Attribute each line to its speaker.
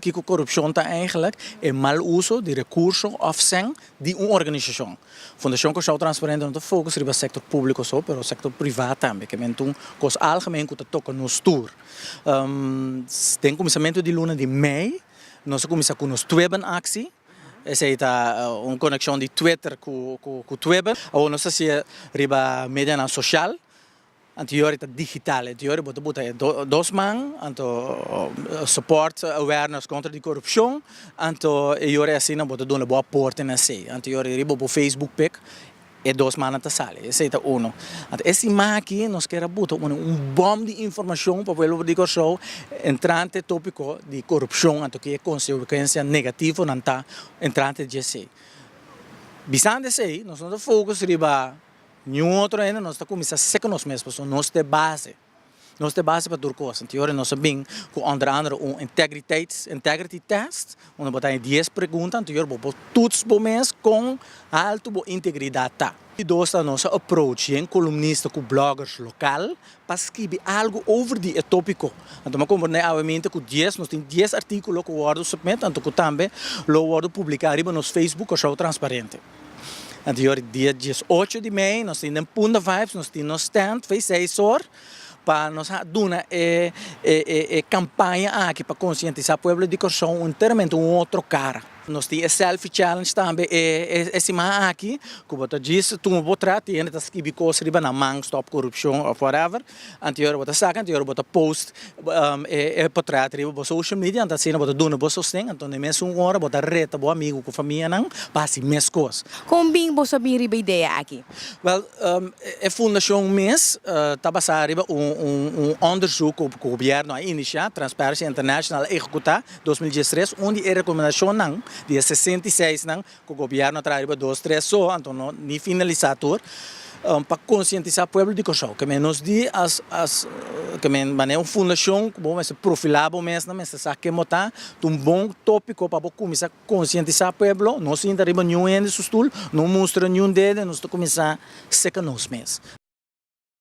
Speaker 1: Kiko korupshon ta eigenlijk? E mal uso di rekurso òf sèn di un organisashon. Fundashon Kòrsou Transparente no ta focus riba sektor públiko so, pero sektor privá tambe, ke men ta un kos algemeen ku ta toka nos tur. Den kuminsamentu di luna di mei nos a kuminsá ku nos Twibben aksi, esei ta un konekshon di Twitter ku Twibben. Awor nos ta hasié riba medianan sosial. Anto ta digital, anto bo ta buta e dos man, anto support awareness kontra di korupshon, anto e yora asina bo ta duna bo aporte na esei. Anto riba bo Facebook page e dos mannan ta sali, esei ta uno. Anto e siman aki nos kier a buta un bòm di informashon pa pueblo di Kòrsou entrante tópiko di korupshon, anto ki e konsekuensia negativonan ta entrante di esei. Bisando esei nos no ta focus riba niun otro hende, nos ta kuminsá seka nos mes pasobra nos ta e base. Nos ta e base pa tur kos. Anto ora nos a bin ku onder andere un integriteits integrity test unda bo ta haña dies pregunta, anto ora bo por toets bo mes kon altu bo integridat ta. Di dos ta nos a approach yen kolumnista ku bloggers lokal pa skibi algu over di e tópiko. Anto mi a komprendé awe ku dies nos tin 10 artíkulo ku wòrdu submit anto ku tambe lo wòrdu publiká riba nos Facebook Kòrsou Transparente. Anto dia 18 di mei nos tin den Punda Vibes, nos tin nos stand for 6 or pa nos duna e kampaña aki pa konsientisá pueblo di Kòrsou enteramente un otro kara. Nos tin e selfie challenge tambe e siman aki, ku bo ta djis tuma bo portrèt i hende ta skibi kos riba nan man, stop korupshon òf whatever. Anto bo ta saka, anto bo ta post e portrèt riba bo social media, anto asina bo ta duna bo sosten, anto na mesun ora bo ta reta bo amigu ku famianan pa hasi mes kos.
Speaker 2: Kon bin boso bin riba idea aki?
Speaker 1: Wel, e fundashon mes ta basá riba un onderzoek ku gobièrnu a inisiá, Transparency International a ehekutá 2013, unda e rekomendashonnan di e 66 nan ku gobièrnu a traha riba dos, tres so, anto no ni finalisá tur, pa konsientisá pueblo di Kòrsou. Ke men nos di as as ke men manera un fundashon ku bo mester profilá bo mes, nan mester sa ken bo ta, ta un bon tópiko pa bo kuminsá konsientisá pueblo, no sinta riba niun hende su stul, no mustra niun dede, nos ta kuminsá seka nos mes.